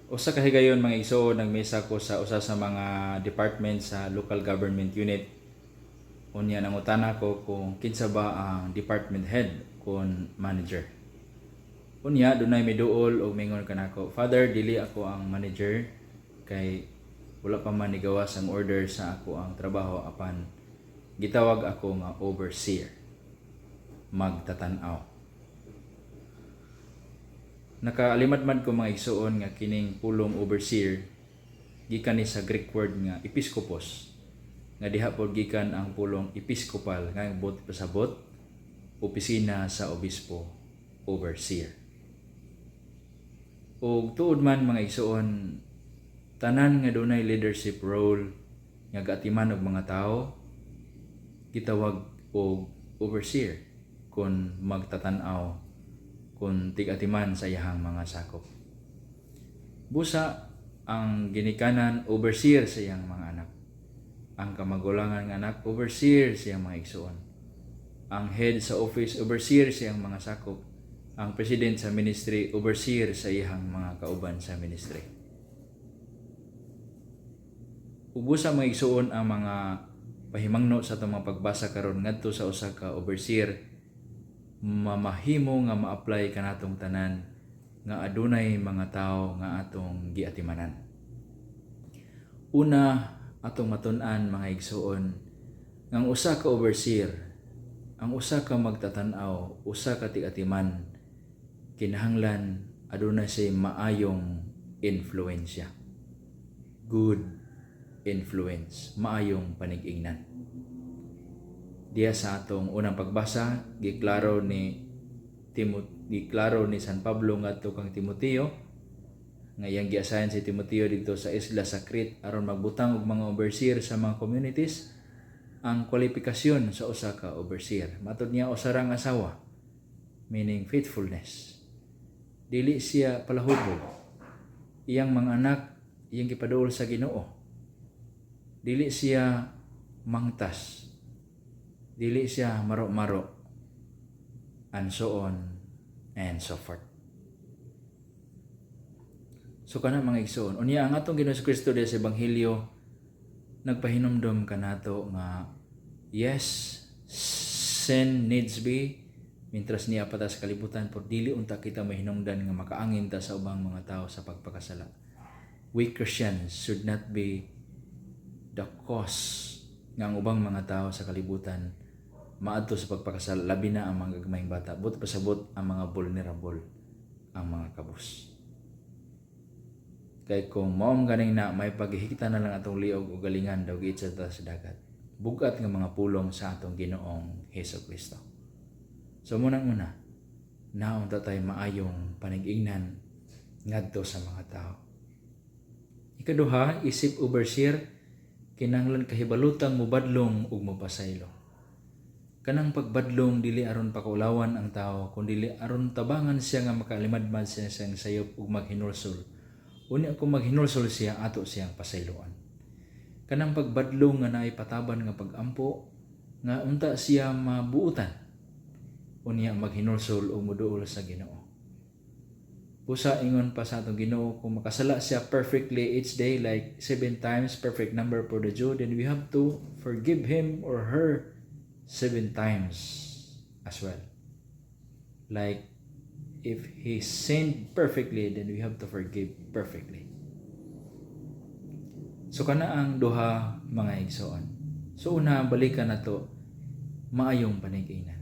Usa ka higayon, mga igsoon, nagmisa ko sa usa sa mga department sa local government unit. Unya nangutana ko kung kinsa ba ang department head kon manager. Unya dunay miduol og mingon kanako, "Father, dili ako ang manager kay wala pa man nigawas ang order sa ako ang trabaho, apan gitawag ako nga overseer, magtatan-aw." Nakaalimadmad ko, mga igsuon, nga kining pulong overseer gikan ni sa Greek word nga episkopos, nga diha pod gikan ang pulong episcopal, nga ang buot pasabot, opisina sa obispo, overseer. Ug tuod man, mga igsuon, tanan nga dunay leadership role nga gaatiman og mga tawo gitawag og overseer kon magtatan-aw, kon tig-atiman sa iyahang mga sakop. Busa ang ginikanan, overseer sa iyang mga anak. Ang kamagulangan nga anak, overseer sa iyang mga igsuon. Ang head sa office, overseer sa iyang mga sakop. Ang president sa ministry, overseer sa iyang mga kauban sa ministry. Ug busa, mga igsuon, ang mga pahimangno sa atong mga pagbasa karon ngadto sa usa ka overseer mamahimo nga ma-apply kanatong tanan nga adunay mga tawo nga atong giatimanan. Una, atong matun-an, mga igsuon, nga ang usa ka overseer, ang usa ka magtatan-aw, usa ka tig-atiman, kinahanglan aduna siya maayong influensya. Good influence, maayong panig-ingnan. Diya sa atong unang pagbasa, giklaro ni San Pablo ngadto kang Timoteo nga iyang gi-assign si Timoteo didto sa isla sa Crete aron magbutang og mga overseer sa mga communities, ang kwalifikasyon sa usa ka overseer. Matod niya, usa rang asawa, meaning faithfulness. Dili siya palahubog. Iyang mga anak iyang gipaduol sa Ginoo. Dili siya mangtas. Dili siya maro-maro. And so on and so forth. So kana, mga igsoon, unya ang atong Ginoo Kristo diha sa ebanghelyo nagpahinumdom kanato nga yes, sin needs be mintras naa pa ta sa kalibutan, pero dili unta kita mahinungdan nga makaangin ta sa ubang mga tao sa pagpakasala. We Christians should not be the cause nga ang ubang mga tao sa kalibutan maadto sa pagpakasala, labi na ang mga gagmayng bata. Buot pasabot ang mga vulnerable, ang mga kabus. Kay kung mao man ganing na may paghihikta na lang atong liog o galingan daw giitsa ta sa dagat. Bugat nga mga pulong sa atong Ginoong Hesus Kristo. So munang una, naa unta tay maayong panig-ingnan ngadto sa mga tao. Ikaduha, isip overseer, kinahanglan kahibalutang mobadlong ug mopasaylo. Kanang pagbadlong, dili aron pakaulawan ang tao, kundi aron tabangan siya nga makalimadmad siya sa iyang sayop ug maghinulsol. Unya kung maghinulsol siya, ato siyang pasayloan. Kanang pagbadlong nga naay pataban nga pagampo, nga unta siya mabuutan. Unya maghinulsol ug moduol sa Ginoo. Busa ingon pa sa atong Ginoo, kung makasala siya perfectly each day, like seven times, perfect number for the Jew, then we have to forgive him or her seven times as well. Like if he sinned perfectly, then we have to forgive perfectly. So kana ang duha, mga igsoon. So una, balikan nato, maayong panig-ingnan.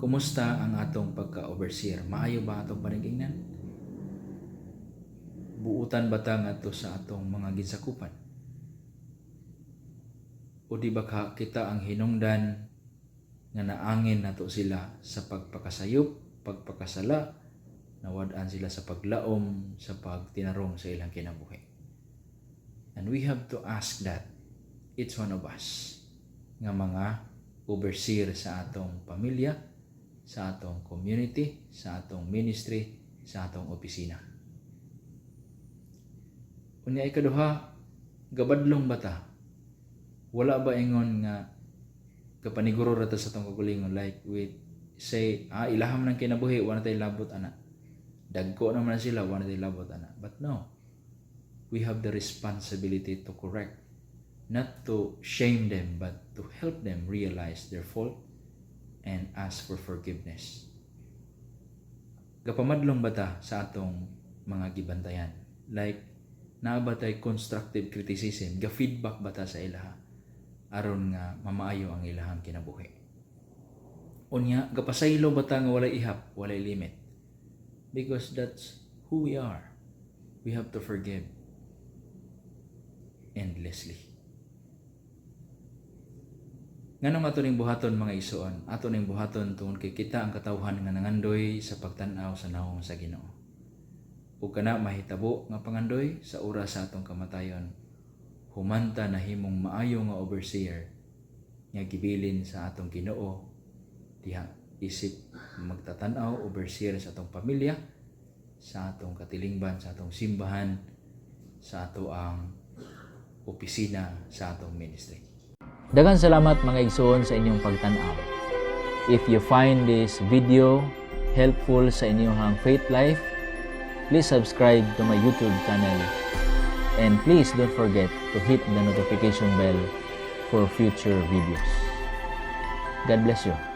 Kumusta ang atong pagka-overseer? Maayo ba atong panig-ingnan? Buutan ba ta ngadto sa atong mga ginsakupan? O di ba ka kita ang hinungdan nga naangin nato sila sa pagpakasayop, pagpakasala, nawad-an sila sa paglaom, sa pagtinarong sa ilang kinabuhi? And we have to ask that each one of us nga mga overseer sa atong pamilya, sa atong community, sa atong ministry, sa atong opisina. Unya ikaduha, gabadlong ba ta? Wala ba ingon nga kapaniguro ra ta sa atong kaugalingon, like we say, "Ah, ilaham ng kinabuhi, wala tay labot ana. Dagko naman sila, wala tay labot ana." But no. We have the responsibility to correct, not to shame them, but to help them realize their fault and ask for forgiveness. Gapamadlong ba ta sa atong mga gibantayan? Like, naa ba tay constructive criticism? Ga-feedback ba ta sa ilaha aron nga mamaayo ang ilahang kinabuhi? Unya, gapasaylo ba ta nga walay ihap, walay limit? Because that's who we are. We have to forgive endlessly. Nganong ato ning buhaton, mga igsoon? Ato ning buhaton tungod kay kita ang katawhan nga nangandoy sa pagtan-aw sa nawong sa Ginoo. Ug kana mahitabo nga pangandoy sa oras sa atong kamatayon, human ta nahimong maayo nga overseer nga gibilin sa atong Ginoo diha isip magtatan-aw, overseer sa atong pamilya, sa atong katilingban, sa atong simbahan, sa ato ang opisina, sa atong ministry. Daghang salamat, mga igsoon, sa inyong pagtan-aw. If you find this video helpful sa inyong faith life, please subscribe to my YouTube channel. And please don't forget to hit the notification bell for future videos. God bless you.